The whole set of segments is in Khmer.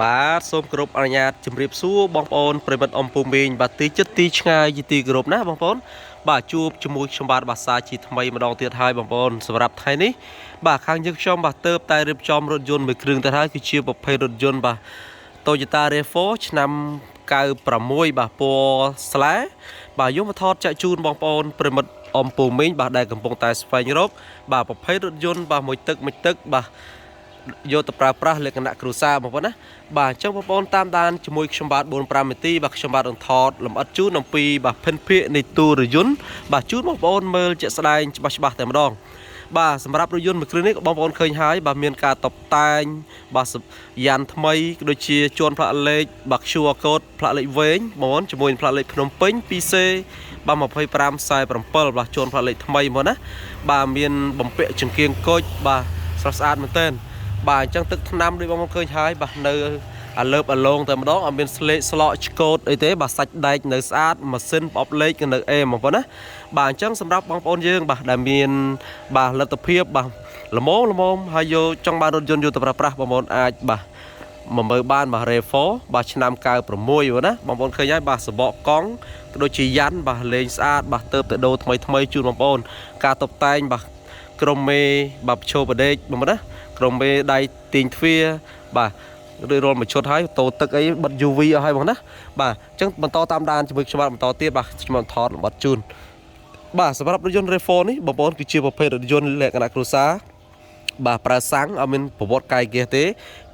បាទសូមគោរពអនុញ្ញាតជម្រាបសួរបងប្អូនប្រិយមិត្តអំពូមីងបាទទីចិត្តទីឆ្ងាយជាទីគោរពណាស់បងប្អូនបាទជួបជាមួយខ្ញុំបាទបាសាជាថ្មីម្ដងទៀតហើយបងប្អូនសម្រាប់ថ្ងៃនេះបាទខាងយើងខ្ញុំបាទទៅតែរៀបចំរថយន្តមួយគ្រឿងទៅហើយគឺជាប្រភេទរថយន្តបាទ Toyota RAV4 ឆ្នាំ96បាទពណ៌ស្លែបាទយកមកថតចាក់ជូនបងប្អូនប្រិយមិត្តអំពូមីងបាទដែលកំពុងតែស្វែងរកបាទប្រភេទរថយន្តបាទមួយទឹកមួយទឹកបាទ យកទៅប្រើប្រាស់លក្ខណៈគ្រួសារបងប្អូនណាបាទអញ្ចឹងបងប្អូនតាមដានជាមួយខ្ញុំបាទ4 5នាទីបាទខ្ញុំបាទនឹងថតលម្អិតជូនអំពីបាទភិនភាគនៃទូរយន្តបាទជូនបងប្អូនមើលជាក់ស្ដែងច្បាស់ច្បាស់តែម្ដងបាទសម្រាប់រថយន្តមួយគ្រឿងនេះក៏បងប្អូនឃើញហើយបាទមានការតុបតែងបាទយ៉ានថ្មីក៏ដូចជាជួនផ្លាកលេខបាទ QR code ផ្លាកលេខវែងបងប្អូនជាមួយនឹងផ្លាកលេខភ្នំពេញ 2C បាទ2547បាទជួនផ្លាកលេខថ្មីបងប្អូនណាបាទមានបំពាក់ចង្គៀងគុជបាទស្រស់ស្អាតមែនទែន បាទអញ្ចឹងទឹកថ្នាំដូចបងប្អូនឃើញហើយបាទនៅអាលើបអាឡងតែម្ដងអត់មានស្លេកស្លក់ឆ្កូតអីទេបាទសាច់ដែកនៅស្អាតម៉ាស៊ីនប្រអប់លេខក៏នៅអេមបងប្អូនណាបាទអញ្ចឹងសម្រាប់បងប្អូនយើងបាទដែលមានបាទលទ្ធភាពបាទល្មមល្មមហើយយកចង់បានរថយន្តយកទៅប្រើប្រាស់បងប្អូនអាចបាទមកមើលបានបាទ RAV4 បាទឆ្នាំ96បងណាបងប្អូនឃើញហើយបាទសបកកង់ក៏ដូចជាយ៉ាន់បាទលេងស្អាតបាទទៅទៅដូរថ្មីថ្មីជូនបងប្អូនការតុបតែងបាទក្រុមមេបាទឈោបដេកបងប្អូនណា ក្រុមមេដៃទាញទ្វារបាទរួចរាល់មួយឈុតហើយតោទឹកអីបិទ UV អស់ហើយបងណាបាទអញ្ចឹងបន្តតាមដានជាមួយខ្ញុំបាទបន្តទៀតបាទខ្ញុំថតលម្អិតជូនបាទសម្រាប់រថយន្ត RAV4 នេះបងប្អូនគឺជាប្រភេទរថយន្តលក្ខណៈគ្រួសារបាទប្រើសាំងអត់មានប្រវត្តិកាយគេទេ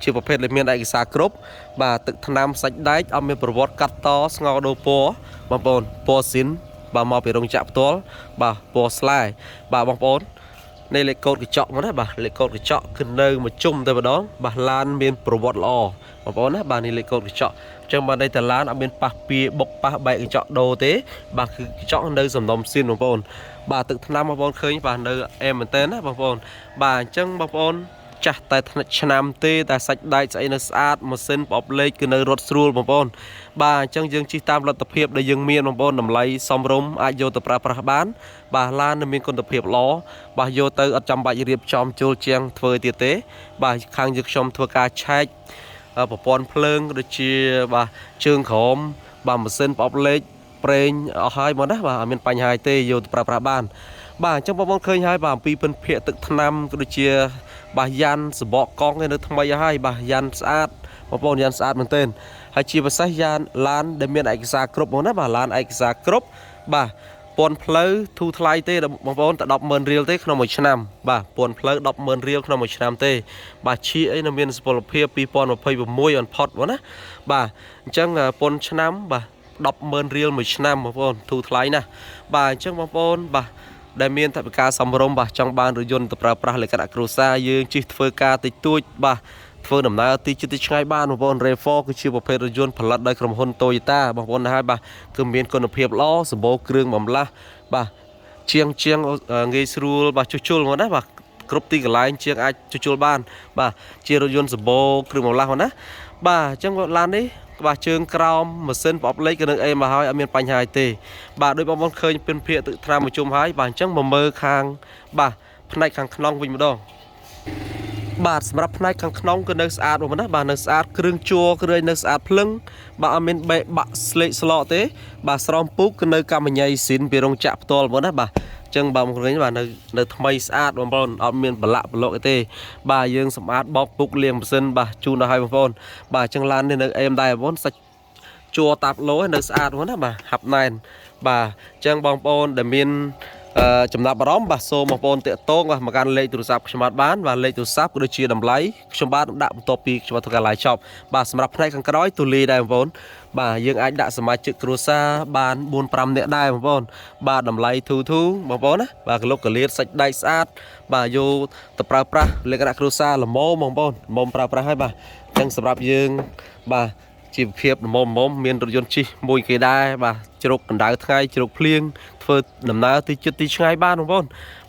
ជាប្រភេទដែលមានឯកសារគ្រប់បាទទឹកថ្នាំសាច់ដែកអត់មានប្រវត្តិកាត់តស្ងោដូរពណ៌បងប្អូនពណ៌ស៊ីនបាទមកពីរោងចក្រផ្ទាល់បាទពណ៌ស្លែបាទបងប្អូន នេះលេខកូដកញ្ចក់មកណាបាទលេខកូដកញ្ចក់គឺនៅមួយជុំតែម្ដងបាទឡានមានប្រវត្តិល្អបងប្អូនណាបាទនេះលេខកូដកញ្ចក់អញ្ចឹងបាទន័យតាឡានអត់មានប៉ះពៀបុកប៉ះបែកកញ្ចក់ដូរទេបាទគឺកញ្ចក់នៅសំណុំស៊ីនបងប្អូនបាទទឹកថ្នាំបងប្អូនឃើញបាទនៅអែមមែនតើណាបងប្អូនបាទអញ្ចឹងបងប្អូនចាស់តែឆ្នាំទេតែសាច់ដែកស្អីនៅស្អាតម៉ាស៊ីនប្រអប់លេខគឺនៅរត់ស្រួលបងប្អូនបាទអញ្ចឹងយើងជិះតាមលទ្ធភាពដែលយើងមានបងប្អូនតម្លៃសមរម្យអាចយកទៅប្រើប្រាស់បានបាទឡាននៅមានគុណភាពល្អបាទយកទៅអត់ចាំបាច់រៀបចំជួលជាងធ្វើទៀតទេបាទខាងយើងខ្ញុំធ្វើការឆែកប្រព័ន្ធភ្លើងដូចជាបាទជើងក្រោមបាទម៉ាស៊ីនប្រអប់លេខប្រេងអស់ហើយមកណាបាទអត់មានបញ្ហាទេយកទៅប្រើប្រាស់បានបាទអញ្ចឹងបងប្អូនឃើញហើយបាទអំពីពិនភាកទឹកថ្នាំក៏ដូចជាបាទយ៉ាន់សបកកង់ឯនៅថ្មីហើយបាទយ៉ាន់ស្អាតបងប្អូនយ៉ាន់ស្អាតមែនទែនហើយជាពិសេសយ៉ានឡានដែលមានឯកសារគ្រប់បងណាបាទឡានឯកសារគ្រប់បាទពន្ធផ្លូវធូរថ្លៃទេបងប្អូនតែ100,000រៀលទេក្នុងមួយឆ្នាំបាទពន្ធផ្លូវ100,000រៀលក្នុងមួយឆ្នាំទេបាទឈៀអីនៅមានសុពលភាព2026អនផុតបងណាបាទអញ្ចឹងពន្ធឆ្នាំបាទ100,000រៀលមួយឆ្នាំបងប្អូនធូរថ្លៃណាស់បាទអញ្ចឹងបងប្អូនបាទដែលមានថវិកាសមរម្យបាទចង់បានរថយន្តទៅប្រើប្រាស់លក្ខណៈគ្រួសារយើងជិះធ្វើការតិចតួចបាទធ្វើដំណើរទីជិតទីឆ្ងាយបានបងប្អូន RAV4 គឺជាប្រភេទរថយន្តផលិតដោយក្រុមហ៊ុន Toyota បងប្អូនណាហើយបាទគឺមានគុណភាពល្អសម្បូរគ្រឿងបំលាស់បាទជាងជាងងាយស្រួលបាទជួសជុលមកណាបាទគ្រប់ទីកន្លែងជាងអាចជួសជុលបានបាទជារថយន្តសម្បូរគ្រឿងបំលាស់មកណាបាទអញ្ចឹងឡាននេះបាទជើងក្រោមម៉ាស៊ីនប្រអប់លេខក៏នឹងអេមកហើយអត់មានបញ្ហាទេបាទដូចបងប្អូនឃើញពិនភាកទឹកថ្នាំមួយជុំហើយបាទអញ្ចឹងមកមើលខាងបាទផ្នែកខាងក្នុងវិញម្ដងបាទសម្រាប់ផ្នែកខាងក្នុងគឺនៅស្អាតបងប្អូនណាបាទនៅស្អាតគ្រឿងជួរគ្រឿងនៅស្អាតភ្លឹងបាទអត់មានបែកបាក់ស្លេកស្លក់ទេបាទស្រោមពូកគឺនៅកម្មញ៉ៃស៊ីនពីរោងចក្រផ្ទាល់បងប្អូនណាបាទអញ្ចឹងបាទបងប្អូនបាទនៅនៅថ្មីស្អាតបងប្អូនអត់មានប្រឡាក់ប្រឡុកអីទេបាទយើងសម្អាតបោកពុកលាងម៉ាស៊ីនបាទជូនដល់ឲ្យបងប្អូនបាទអញ្ចឹងឡាននេះនៅអេមដែរបងប្អូនសាច់ជួរតាប់ឡូនៅស្អាតបងណាបាទហាប់ណែនបាទអញ្ចឹងបងប្អូនដែលមានចំណាប់អារម្មណ៍បាទសូមបងប្អូនតាក់ទងបាទមកកាន់លេខទូរស័ព្ទខ្ញុំបាទបានបាទលេខទូរស័ព្ទក៏ដូចជាតម្លៃខ្ញុំបាទដាក់បន្ទាប់ពីខ្ញុំបាទធ្វើការ live ចប់បាទសម្រាប់ផ្នែកខាងក្រោយទូលាយដែរបងប្អូនបាទយើងអាចដាក់សមាជិកគ្រួសារបាន4 5នាក់ដែរបងប្អូនបាទតម្លៃធូធូបងប្អូនណាបាទកលុកកលៀតសាច់ដែកស្អាតបាទយកទៅប្រើប្រាស់លក្ខណៈគ្រួសារល្មមបងប្អូនល្មមប្រើប្រាស់ហើយបាទអញ្ចឹងសម្រាប់យើងបាទជីវភាពល្មមៗមានរថយន្តជិះមួយគេដែរបាទជ្រកកណ្ដៅថ្ងៃជ្រកភ្លៀងធ្វើដំណើរទីជិតទីឆ្ងាយបានបងប្អូន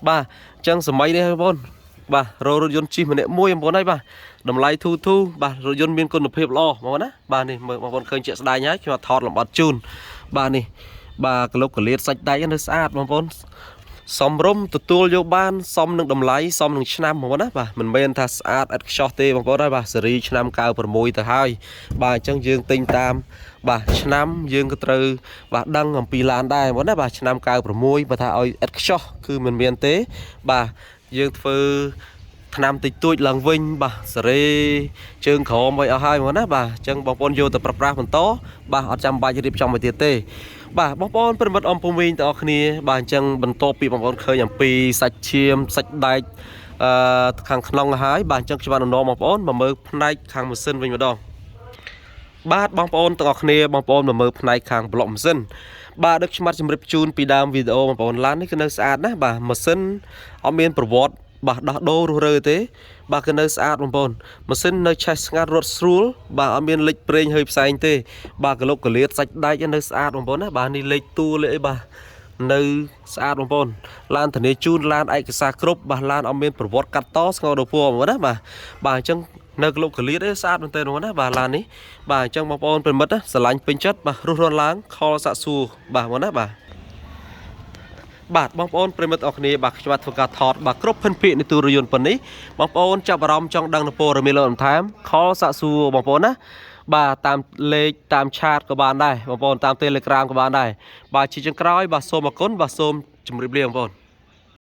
បាទអញ្ចឹងសម័យនេះបងប្អូនបាទរករថយន្តជិះម្នាក់មួយបងប្អូនហើយបាទតម្លៃធូរធូរបាទរថយន្តមានគុណភាពល្អបងប្អូនណាបាទនេះមើលបងប្អូនឃើញជាក់ស្ដែងហើយខ្ញុំថតលម្អិតជូនបាទនេះបាទកលុកកលៀតសាច់ដែកនៅស្អាតបងប្អូន សមរម្យទទួលយកបានសមនឹងតម្លៃសមនឹងឆ្នាំបងប្អូនណាបាទមិនមែនថាស្អាតឥតខ្ចោះទេបងប្អូនហើយបាទស៊េរីឆ្នាំ96ទៅហើយបាទអញ្ចឹងយើងទិញតាមបាទឆ្នាំយើងក៏ត្រូវបាទដឹងអំពីឡានដែរបងប្អូនណាបាទឆ្នាំ96បើថាឲ្យឥតខ្ចោះគឺមិនមានទេបាទយើងធ្វើ ឆ្នាំតិចតួចឡើងវិញបាទសេរីជើងក្រោមໄວអស់ហើយបងណាបាទអញ្ចឹងបងប្អូនយកទៅប្រប្រាស់បន្តបាទអត់ចាំបាច់រៀបចំទៅទៀតទេបាទបងប្អូនប្រិមិត្តអំពូមីងទាំងអស់គ្នាបាទអញ្ចឹងបន្ទាប់ពីបងប្អូនឃើញអំពីសាច់ឈាមសាច់ដែកអឺខាងក្នុងហើយបាទអញ្ចឹងខ្ញុំបានណែនាំបងប្អូនមកមើលផ្នែកខាងម៉ាស៊ីនវិញម្ដង បាទបងប្អូនទាំងអស់គ្នាបងប្អូនមកមើលផ្នែកខាងប្លុកម៉ាស៊ីនបាទដូចខ្ញុំបាទជម្រាបជូនពីដើមវីដេអូបងប្អូនឡាននេះគឺនៅស្អាតណាស់បាទម៉ាស៊ីនអត់មានប្រវត្តិបាទដោះដូររុះរើទេបាទគឺនៅស្អាតបងប្អូនម៉ាស៊ីននៅឆេះស្ងាត់រត់ស្រួលបាទអត់មានលិចប្រេងហើយផ្សែងទេបាទក្លុកកលៀតសាច់ដែកនៅស្អាតបងប្អូនណាបាទនេះលេខតួលេខអីបាទនៅស្អាតបងប្អូនឡានធានាជូនឡានឯកសារគ្រប់បាទឡានអត់មានប្រវត្តិកាត់តស្ងោរពណ៌បងប្អូនណាបាទបាទអញ្ចឹងនៅក្លុកកលៀតឯស្អាតមែនទែនបងប្អូនណាបាទឡាននេះ បាទអញ្ចឹងបងប្អូនប្រិមិត្តណាស្រឡាញ់ពេញចិត្តបាទរុះរាន់ឡើងខលសាក់សួរបាទបងណាបាទបាទបងប្អូនប្រិមិត្តអរគ្នាបាទខ្ញុំបាទធ្វើការថតបាទគ្រប់ភិនភាគនៃទូរយន្តប៉ុណ្នេះបងប្អូនចាប់អារម្មណ៍ចង់ដឹងនៅព័ត៌មានលើបន្ថែមខលសាក់សួរបងប្អូនណាបាទតាមលេខតាមឆាតក៏បានដែរបងប្អូនតាម Telegram ក៏បានដែរបាទជាចុងក្រោយបាទសូមអរគុណបាទសូមជម្រាបលាបងប្អូន។